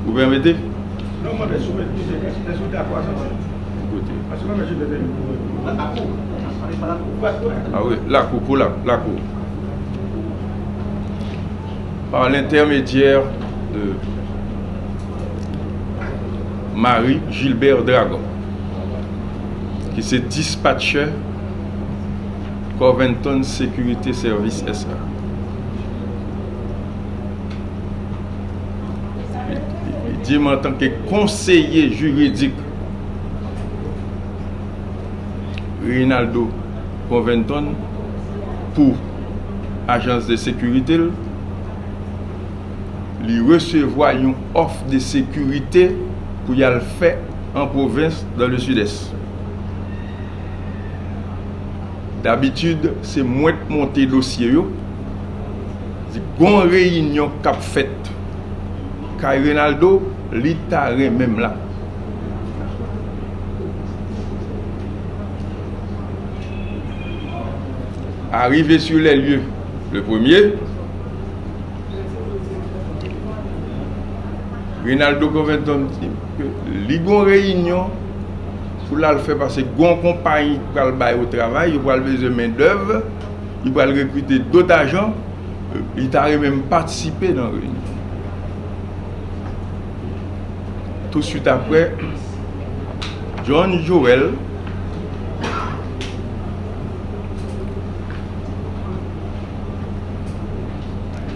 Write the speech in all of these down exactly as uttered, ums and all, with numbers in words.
Ou pèmete? Kote? Ah wi, lakou, pou la, lakou. Par l'intermédiaire de Marie Gilbert Dragon, ki se dispatchè Covington Security Service S A. Li, li, li di m antanke konseye jiridik Reynaldo Covington pou ajans de sekirite l, li resevwa yon òf de sekirite pou y al fè an pwovens, dans le Sud-Est. Dabitid, se mwen k monte dosye yo. Di gon reyinyon k ap fèt kay Reynaldo, li ta renmen m la. Arrivé sur les lieux, le premier, Reynaldo Covington di ke li gon reyinyon pou l al fè, paske gon konpayi pral ba yo travay, yo pral bezwen mendèv, li pral rekrite dòt ajan, li ta renmen m patisipe nan reyinyon. Touswit apre, John Joel,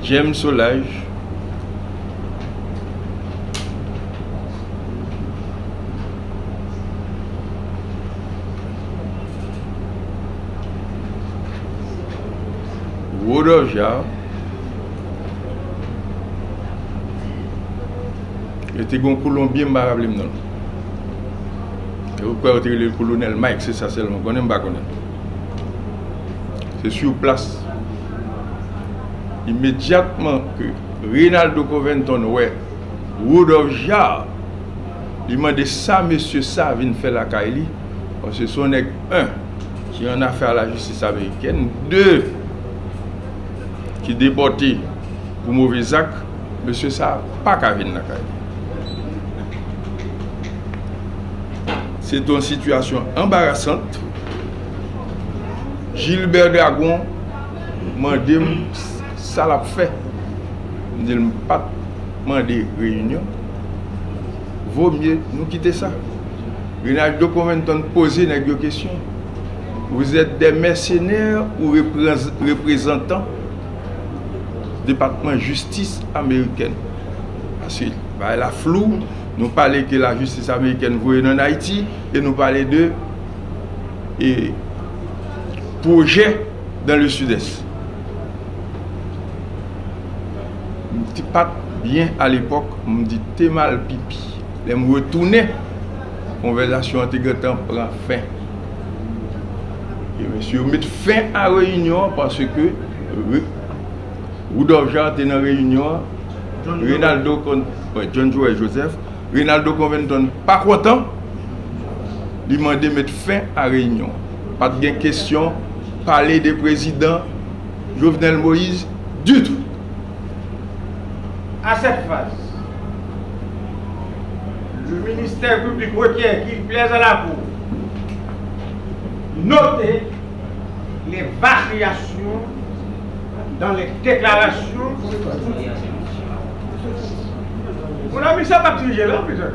James Solages, Rodolphe Jaar, yo te gen yon Kolonbyen, m pa raple m non l. Yo kwè yo te rele l Kolonèl Mike, se sa sèlman m konnen, m pa konnen. Se sur plas. Imedyatman ke Reynaldo Covington wè Rodolphe Jaar, li mande sa mesye sa vin fè lakay li, paske se yon nèg, en, ki an afè a lajistis amerikèn, de, ki depòte pou move zak, mesye sa pa ka vin lakay li. Se te yon sitiyasyon anbarasant. Gilbert Dragon mande m sa l ap fè. M di l m pa t mande reyinyon. Vo mye nou kite sa. Reynaldo Covington poze nèg yo kesyon. Vous êtes des mercenaires ou reprez-, reprezantan depatman jistis amerikèn? Paske bagay la flou, nou pale ke lajistis amerikèn voye n ann Ayiti, e nou pale de, e, pwojè dans le Sud-Est. M te pa t byen alepòk, m di te mal pipi. Lè m retounen, konvèsasyon an te gentan pran fen. E mesye yo met fen a reyinyon an paske Re-, Rudolphe Jaar te nan reyinyon an, Reynaldo Con-, wè, John Joel Joseph, Reynaldo Covington pa kontan, li mande met fen a reyinyon an. Pa t gen kesyon pale de prezidan Jovenel Moïse ditou. À cette phase, le ministère public requiert qu'il plaise à la Cour noter les variations dans les déclarations. Mon ami, sa p ap dirije la, petèt.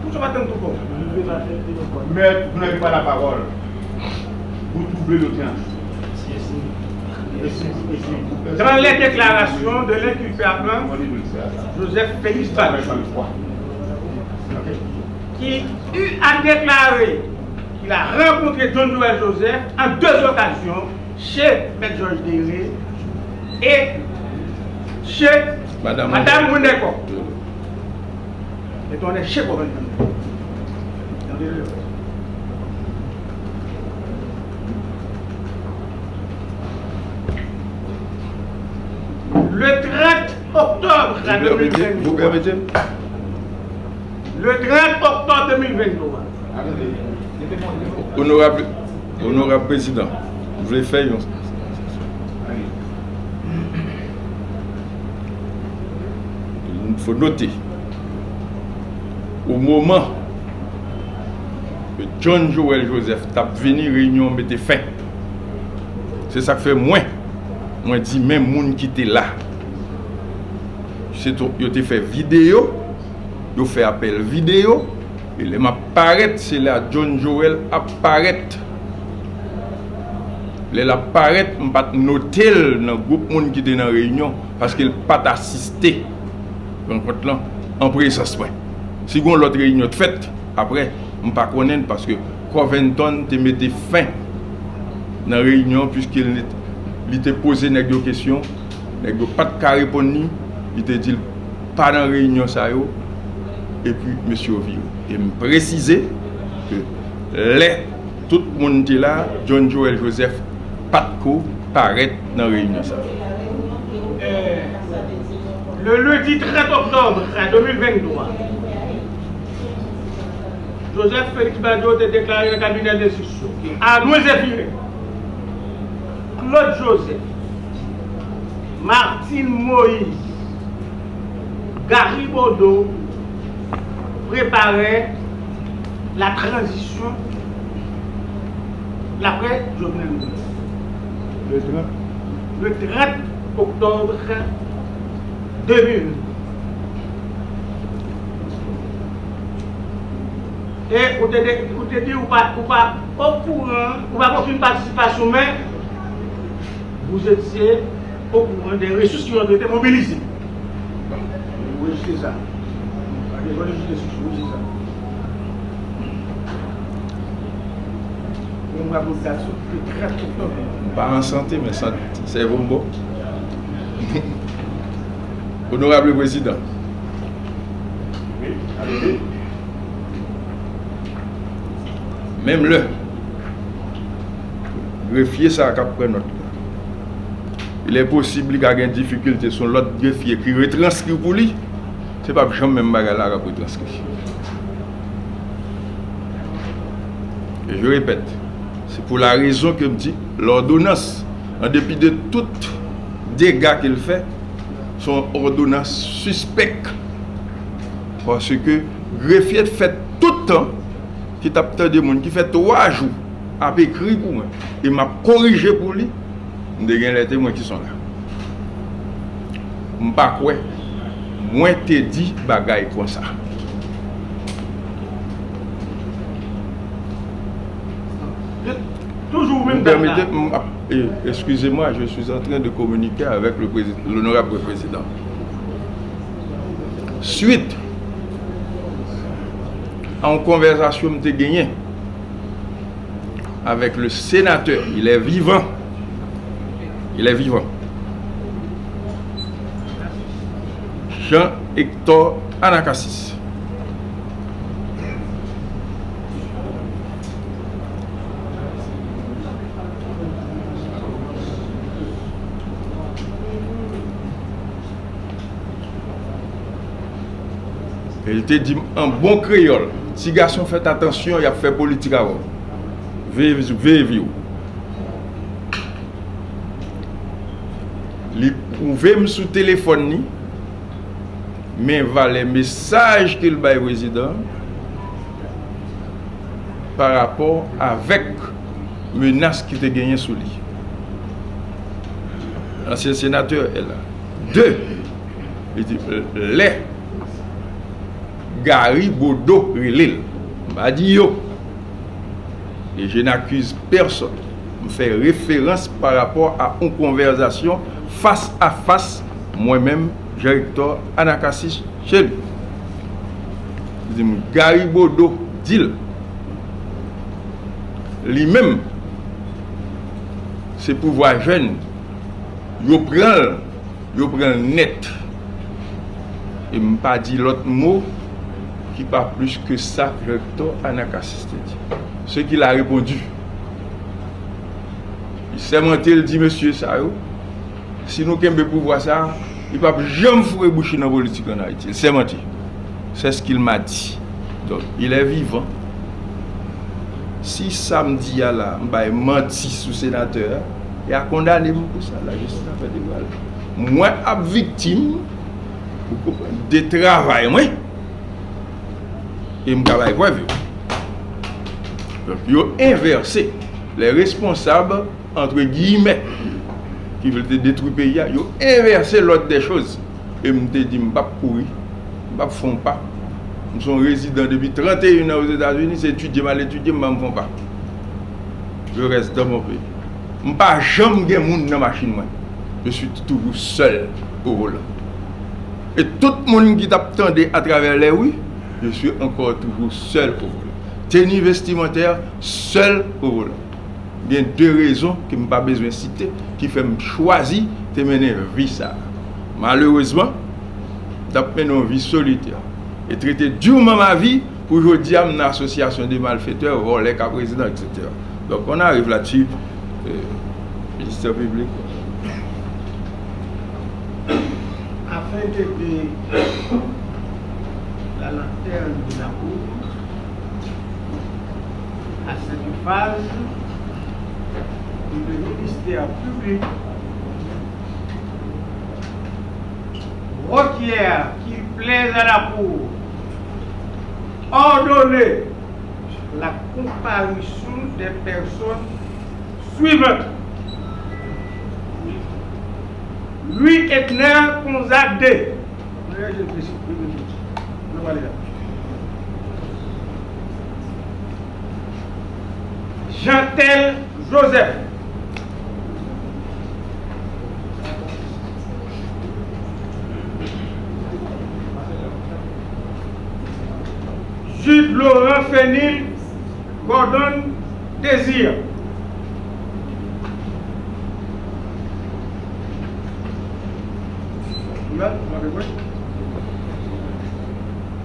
Pou sa pa tann tou bon. Maître, vous n'avez pas la parole. Vous troublez l'audience. Dans les déclarations de l'inculpé appelant Joseph Félix Badio, qui eut à déclarer qu'il a rencontré John Joel Joseph en deux occasions chez Maître Georges Deyré et chez Madame Madame Wonder Coq. Wonder Coq. Étant donné chez Covington. Le trente octobre deux mille vingt-trois. Vous permettez? Vous permettez? Le trente octobre deux mille vingt-trois. Onorab, Onorab Prezidan, m vle fè yon, m vle fè yon, Fò note, o moman ke John Joël Joseph t ap vini, reyinyon an mete fen. Se sa k fè mwen, mwen di menm moun ki te la. Se tou, yo te fè videyo, yo fè apèl videyo, e lè m ap parèt, se la John Joël ap parèt. Lè l ap parèt, m pa t note l nan gwoup moun ki te nan reyinyon, paske l pa t asiste rankont lan an prezans mwen. Si gen yon lòt reyinyon t fèt apre, m pa konnen l, paske Covington te mete fen nan reyinyon, piske li, li te poze nèg yo kesyon, nèg yo pa t ka reponn li, li te di l pa nan reyinyon sa yo, epi mesye yo vire. E m presize ke lè tout moun te la, John Joël Joseph pa t ko parèt nan reyinyon sa a. Le lundi trente octobre deux mille vingt-trois, Joseph Félix Badio te deklare nan kabinè de enstriksyon ke Arnoul Zéphirin, Claude Joseph, Martine Moïse, Gary Bodeau prepare la transition, l'après Jovenel Moïse. Le trente. Le trente octobre deux mille. E ou te, ou te di ou pa, ou pa okouran, ou pa gen okenn patisipasyon, men vous étiez au courant des ressources qui ont été mobilisées. Ou rejte sa. Ou rejte sa. M pa an sante, men sant, sèvo m bon. Onorab Prezidan, menm lè grefye sa a k ap pran nòt la, il est possible li ka gen difikilte, se yon lòt grefye ki retranskri pou li, se p ap janm menm bagay la k ap retranskri. E je répète, c'est pour la raison que m di lòdonans, an depi de tout dega ke l fè, se yon òdonans sispèk. Paske grefye t fè tout tan ki t ap tande moun ki fè twa jou ap ekri pou mwen e m ap korije pou li, m te gen lè te mwen ki son la. M pa kwè mwen te di bagay konsa. Toujou menm dam la. Excusez-moi, je suis en train de communiquer avec le président, l'honorable président. Suite a yon konvèsasyon m te genyen avec le sénateur, il est vivant, il est vivant, Jean Hector Anacacis. E l te di m an bon kreyòl, ti gason, fèt atansyon, y ap fè politik avè w. Veye vi w. Li pwouve m sou telefòn li, men valè mesaj ke l bay prezidan an pa rapò avèk menas ki te genyen sou li. Ansyen senatè L A. De, li di, lè Gary Bodeau rele l, m pa di yo. Et je n'accuse personne. M fè referans pa rapò a yon konvèsasyon fas a fas, mwen menm, Jean Hector Anacacis, che li. Li di m Gary Bodeau di l, li menm, se pouvwa jèn, yo pran l, yo pran l nèt. E m pa di lòt mo ki pa plis ke sa Jean Hector Anacacis te di. Ce qu'il a répondu. Li sèmante, l di mesye sa yo, si nou kenbe pouvwa sa a, li p ap janm foure bouch li nan politik ann Ayiti. L sèmante. C'est ce qu'il m'a dit. Donc, il est vivant. Si sa m di a la, m bay manti sou senatè a, y a kondane m pou sa, lajistis ap fè devwa l. Mwen ap viktim Ou konprann? De travay mwen. E m ka bay prèv yo. Donk, yo envèse. Lè responsab, antre giyimè, ki vle te detwi peyi a, yo envèse lòd dè choz. E m te di, m p ap kouri, m p ap fè yon pa. M se yon rezidan depi trannteyen an Ozetazini, se etidye m al etidye, m pa m fè yon pa. Je reste dans mon pays. M pa janm gen moun nan machin mwen. Je suis toujours seul au volant. E tout moun ki t ap tande atravè lè wi, je suis encore toujours seul au volant. Teni vestimantè, seul au volant. Gen de rezon ke m pa bezwen site ki fè m chwazi te mennen vi sa a. Malerezman, m t ap mennen yon vi solitè e trete durement ma vie pou jodi a m nan asosyasyon de malfetè, vòlè, ka prezidan, et cetera. Donk, on arrive là-dessus, euh, ministè piblik. Afin d'aider la lanterne de la boue à cette phase où le ministère public requiert qu'il plaise à la Cour ordonner la comparution des personnes suivantes. Louis Edner Konza deux. Jeantel Joseph. Jude Laurent Fenil Gordon Désir.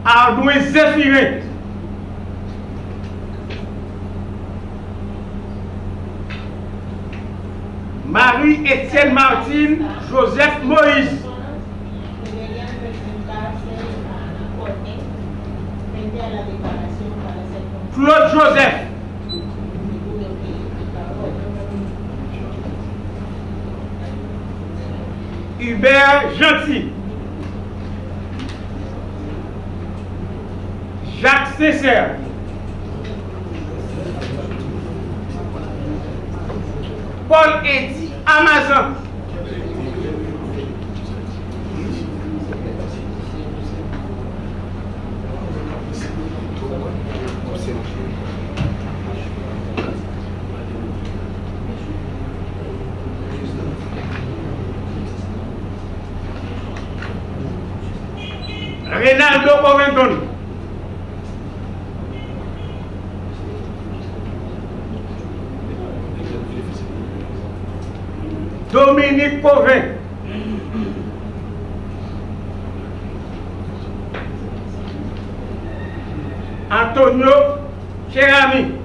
Ardouin Zéphirin. Marie Etienne Martine Joseph Moïse. Claude Joseph. Hubert Jeanty. Jacques Sincère. Paul Eddy Amazan. Reynaldo Covington. Dominique Covin. Antonio Cheramy.